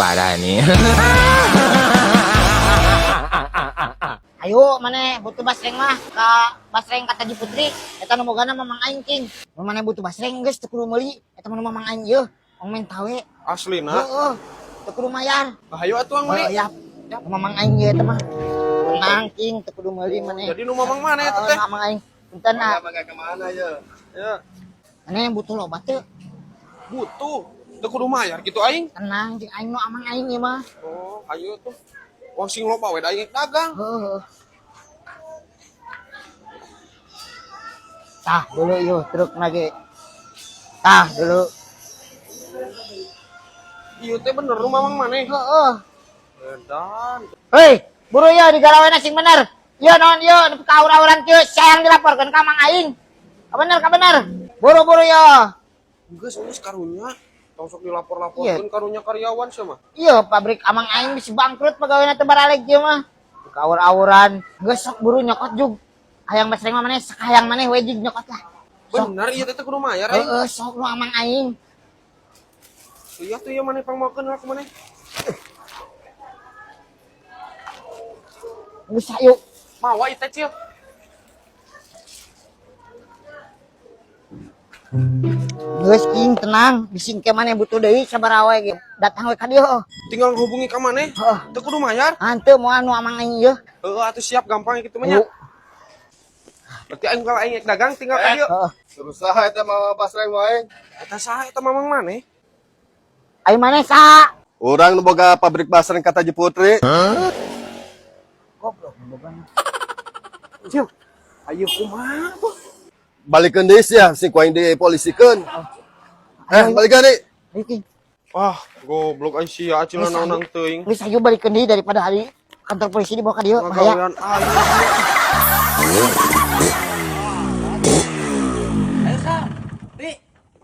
Parah nih. Ayo maneh butuh basreng mah ka basreng kata Ji Putri eta nu bogana mamang aing king. Mun maneh butuh basreng geus teu kudu meuli eta mah nu mamang aing ieu ong menta we. Aslina. Heeh. Teu kudu mayar. Hayu atuh ang meuli. Heuh, yap. Nu mamang aing ieu eta mah. Tenang king teu kudu meuli maneh. Jadi nu mamang mana eta teh? Heeh, mamang aing. Punten ah. Pakai kemana ya? Ya, Maneh butuh loba teu? butuh. Teu kudu mayar gitu aing. Tenang jeung aing nu amang aing ieu mah. Oh, hayu tuh. Wong sing loba we da aing dagang. Heeh. Tah dulu yuk truk lagi. Tah dulu. Ieu teh bener nu mamang maneh. Heeh. Edan. Hei, buru yo digaraweuna sing bener. Yo naon yo nepi ka aur-auran kieu sayang dilaporkeun ka Mang Aing. Ka bener ka bener. Buru-buru yo. Geus geus karunya. Tong sok dilapor-laporkeun karunya karyawan sia mah. Iya, pabrik Amang Aing bisa bangkrut pegawaina teu baraleg kieu mah. Ka aur-auran. Geus sok buru nyokot jug. Hayang basreng mah maneh sakahayang maneh we jig nyokot lah. Sok. Bener ieu teh teu kudu mayar aing. Heeh, sok nu Amang Aing. Iya tuh ieu maneh pangmakeun aku maneh. Geus ayo. Mawa ieu teh cil. Geus king tenang, bisi engke maneh butuh deui sabaraha we ge. Datang we ka dieu. Tinggal hubungi ka maneh. Heeh. Teu kudu mayar. Hanteu moal nu Amang Aing ieu. Heeh, atuh siap gampang kitu mah nya. Ayo. Berarti aing kalau aing dagang tinggal ka dieu. Heeh. Terus saha eta mah basreng wae. Eta saha eta mamang maneh? Ayo maneh saha? Urang nu boga pabrik basreng kata Ji Putri. Goblok bogana. Cil. Ayo kumaha tuh? Balikeun deui sia, sing ku aing dipolisikeun. Eh, balikeun deui. Ayo king. Wah, goblok aing sia acil naon teuing. Geus ayo balikeun deui daripada hari kantor polisi dibawa ka dieu bahaya. Ngagawean aing. Ayo Sal, Ri,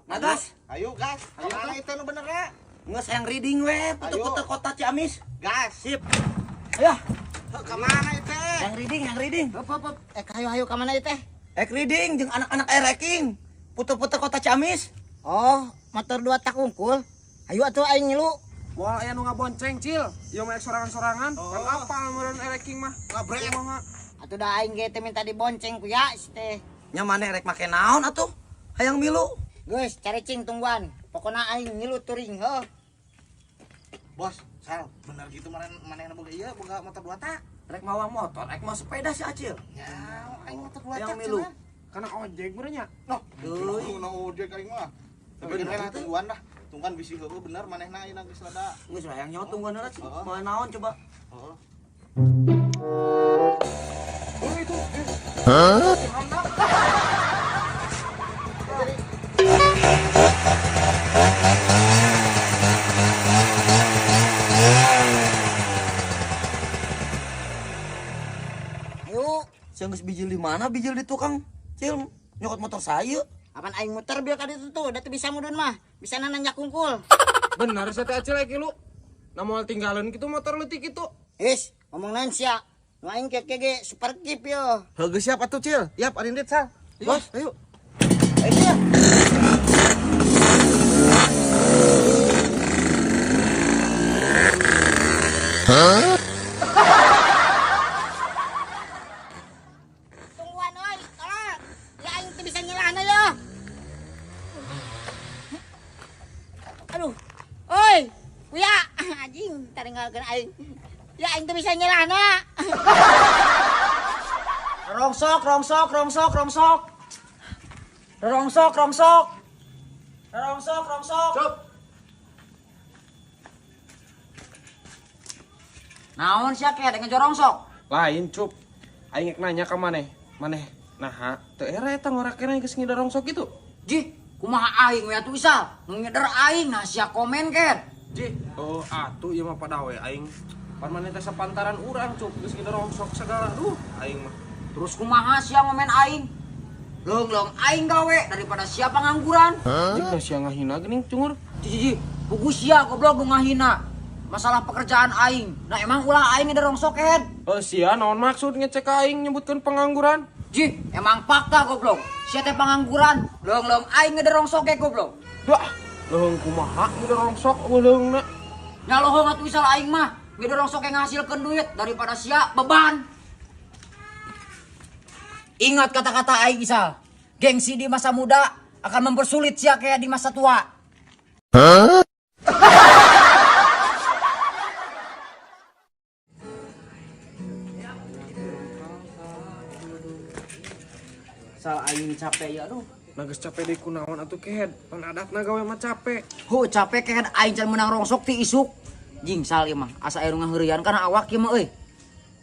ngagas. Ayo gas. Ayo itu nu bener ya. Nges yang reading we, puter-puter kota Ciamis. Gas. Sip. Ayo, Heuh, Kemana itu? yang reading, yang reading. Hop hop hop. Eh hayu hayu ka mana ieu teh? Ek reading jeung anak-anak ereking. Puter-puter kota Ciamis. Oh, motor dua tak unggul. Ayo atuh aing ngilu. Moal aya nu ngabonceng, Cil. Ieu mah sorangan-sorangan. Kan apal meureun ereking mah. Ngabrek. Kumaha? Atuh da aing ge teh minta dibonceng ku ya si teh. Nya maneh rek make naon atuh? Hayang milu. Geus cari cing tungguan. Pokona aing ngilu touring heuh. Bos, Sal, bener gitu mana mana boga ieu boga motor dua tak? Rek mawa motor, rek mau sepeda si Acil. Ya, aing motor dua Yang tak. milu. cenah. Kana ojek meureun nya. Noh, Deui. nu ojek aing mah. Tapi Bener bener gitu. tungguan dah. Tungguan bisi heueuh bener manehna ayeuna geus rada. Geus hayang nyawa tungguan heula Cil. Heeh. Mau naon coba? Heeh. Oh, itu. Ayo, Sia geus bijil di mana? Bijil di tukang. Cil, nyokot motor saya. Apan aing muter biar ka ditu tuh, da teu bisa mudun mah. Bisa nanjak kungkul. Bener sia teh Acil aya kilu. Na moal tinggalan kitu motor leutik kitu. Is, ngomong naon sia? Nu aing ke ge super kip yo. Heuh geus siap atuh, Cil. Yap, arindit Sal. Bos, Ayo. ayo Cil. Tungguan euy, tolong. Ya aing teu bisa nyelahna yo. Aduh. Oi, kuya, anjing taringgalkeun aing. Ya aing teu bisa nyelahna. Rongsok, rongsok, rongsok, rongsok. Rongsok, rongsok. Rongsok, rongsok. Cup. Naon sia ke dengan rongsok? Lain, Cup. Aing rek nanya ka maneh. Maneh naha teu era eta ngorakena geus ngida rongsok kitu. Jih, kumaha aing we atuh Isal? Nu ngider aing nah sia komen ken. Jih, oh atuh ieu mah padawe aing. Pan maneh teh sapantaran urang, Cup. Geus ngida rongsok segala. Duh, aing mah. Terus kumaha sia ngomen aing? Leung-leung aing gawe daripada sia pengangguran. Jih, da sia ngahina geuning cungur. Jih, jih, jih, pugu sia goblok nu ngahina. Masalah pekerjaan aing. Nah emang ulah aing ngider rongsok ken. Eh sia naon maksud ngecek ka aing nyebutkeun pengangguran? Jih, emang fakta goblok. Sia teh pengangguran, leung-leung aing ngider rongsok ge goblok. Wah, leuheung kumaha ngider rongsok leuheungna. Nya lohong atuh Isal aing mah. Ngidorong sok ngahasilkeun duit daripada sia beban. Ingat kata-kata aing Isal. Gengsi di masa muda akan mempersulit sia kayak di masa tua. Huh? Sal aing capek ya aduh. Nah geus capek deui kunaon atuh kehed. Pan adatna gawe mah capek. Hu capek kehed aing can meunang rongsok ti isuk. Jing sal ieu mah asa aya nu ngaheureuyan kana awak ieu mah euy.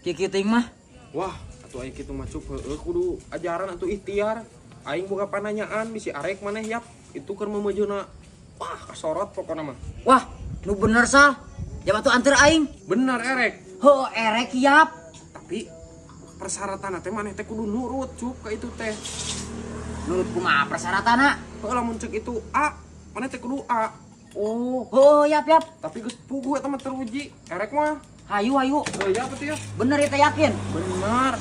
Kieu teuing mah. Wah, atuh aing kitu mah cup heueuh kudu ajaran atuh ikhtiar. Aing boga pananyaan bisi arek maneh yap. Itu keur memejeuna. Wah, kasorot pokona mah. Wah, nu bener sal. Jam atuh anter aing. Bener erek. Heuh erek yap. Tapi persyaratan teh maneh teh kudu nurut cup ka itu teh. Nurut kumaha persyaratanna? Heuh lamun ceuk itu A, maneh teh kudu A. Oh, heuh yap yap. Tapi geus puguh eta mah teruji. Erek mah. Hayu hayu. Heuh ya apa teh ya? Bener ya teh yakin? Bener.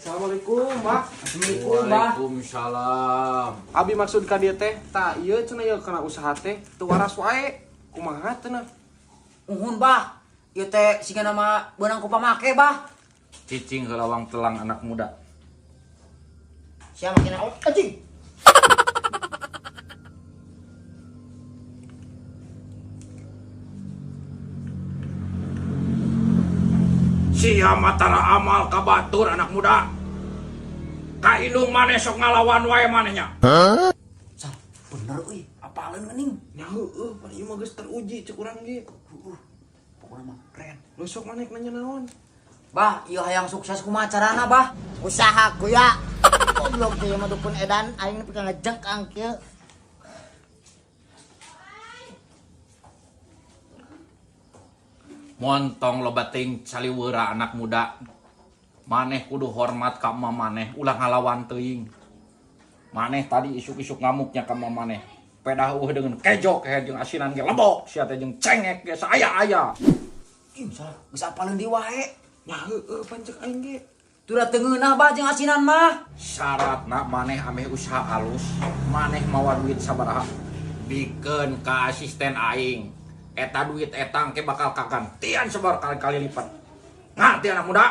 Assalamualaikum, Mbak. Assalamualaikum, Mbah. Waalaikumsalam. Abi maksud ka dieu teh, tah ieu cenah ieu kana usaha teh teu waras wae. Kumaha cenah? Uhun, Bah. Ieu teh sigana mah beunang ku pamake, Bah. Cicing heula wang telang anak muda. Sia makin awak anjing. Sia matara amal ka batur anak muda. Ka indung maneh sok ngalawan wae manehnya. Huh? Sal, bener euy, apaleun geuning. Nya heueuh, pan ieu mah geus teruji cek urang ge. Heueuh. Pokona mah keren. Lu sok maneh nanya naon? Bah, ieu hayang sukses kumaha carana, Bah? Usaha kuya. Goblok teh mah dukun edan aing nepi ka ngejengkang kieu. Montong loba teuing saliweura anak muda. Maneh kudu hormat ka emak maneh, ulah ngalawan teuing. Maneh tadi isuk-isuk ngamuknya ka emak maneh. Pedah eueuh deungeun kejo kehe jeung asinan ge lebok sia teh jeung cengek ge saaya-aya. Ih, salah, geus apaleun deui wae. Nya heueuh pan cek aing ge. Tuh da teu ngeunah, Bah, jeung asinan mah. Syaratna maneh ameh usaha alus, maneh mawa duit sabaraha bikeun ka asisten aing. Eta duit eta engke bakal kagantian sabar kali-kali lipat. Ngarti anak muda?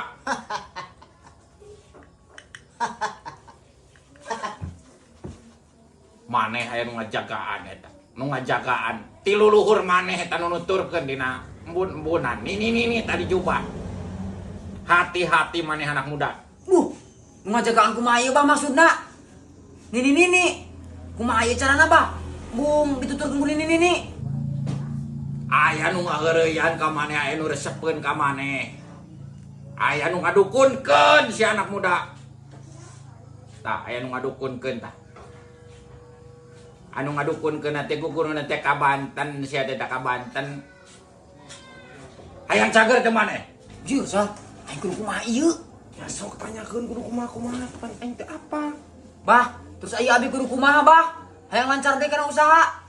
Maneh aya nu ngajagaan eta, nu ngajagaan. Ti luluhur maneh eta nu nuturkeun dina embun-embunan. Nini nini tadi jubah. Hati-hati maneh anak muda. Duh, nu ngajagaan kumaha ieu, Bah, maksudna? Nini nini. Kumaha ieu carana, Bah? Bung dituturkeun ku nini nini. Aya nu ngaheureuyan ka maneh, aya nu resepeun ka maneh. Aya nu ngadukunkeun si anak muda. Tah, aya nu ngadukunkeun tah. Anu ngadukunkeun teh guguruna teh ka Banten, sia teh ka Banten. Hayang cager teh maneh. Jir, sah. Aing kudu kumaha ieu? Ya sok tanyakeun kudu kumaha kumaha pan aing teh apa? Bah, terus aya abi kudu kumaha, Bah? Hayang lancar deui kana usaha.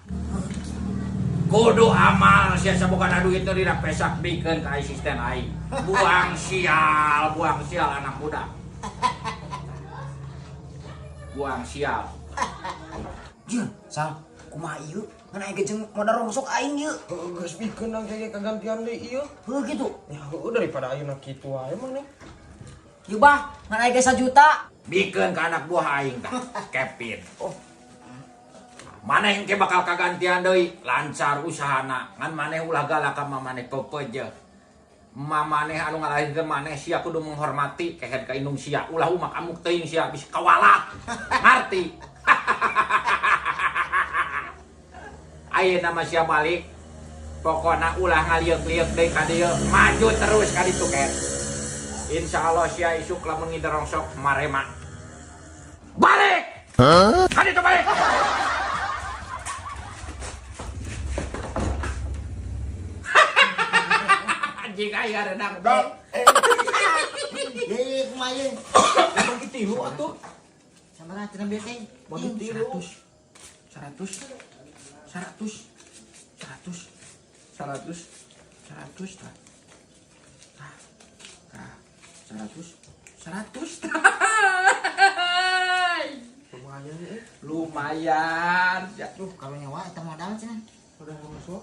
Kudu amal sia sabogana duit teh dina pesak bikeun ka asisten aing. Buang sial anak muda. Buang sial. Jir, sal, kumaha ieu? Ngan aing ge jeung modal rongsok aing ieu. Heueuh geus bikeun nang ge kagantian deui ieu. Heuh kitu. Ya heueuh daripada ayeuna kitu wae maneh. Ieu Bah, ngan aing ge 1 juta. Bikeun ka anak buah aing tah, Kevin. Oh. Maneh engke bakal kagantian deui, lancar usahana. Ngan maneh ulah galak ka maneh pepeje. Maneh anu ngalahirkeun maneh sia kudu menghormati kehed ka indung sia. Ulah umak amuk teuing sia bisi kawalat. Ngarti? Ayeuna mah sia balik. Pokona ulah ngalieuk-lieuk deui ka dieu, maju terus ka ditu kehed. Insyaallah sia isuk lamun ngiderongsok marema. Balik! Huh? Ka ditu balik. Anjing aya renang dong. Ye kumaha ieu? Bagi tilu atuh. Sabaraha cenah bieu teh? Bagi tilu. 100 100 100 100 100 tah. Tah. Tah. 100 100. Lumayan. Ya. Duh, kalau nyawa eta modal cenah. Udah masuk.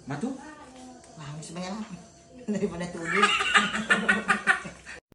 Matu. Wah, geus bae lah. Daripada tuduh.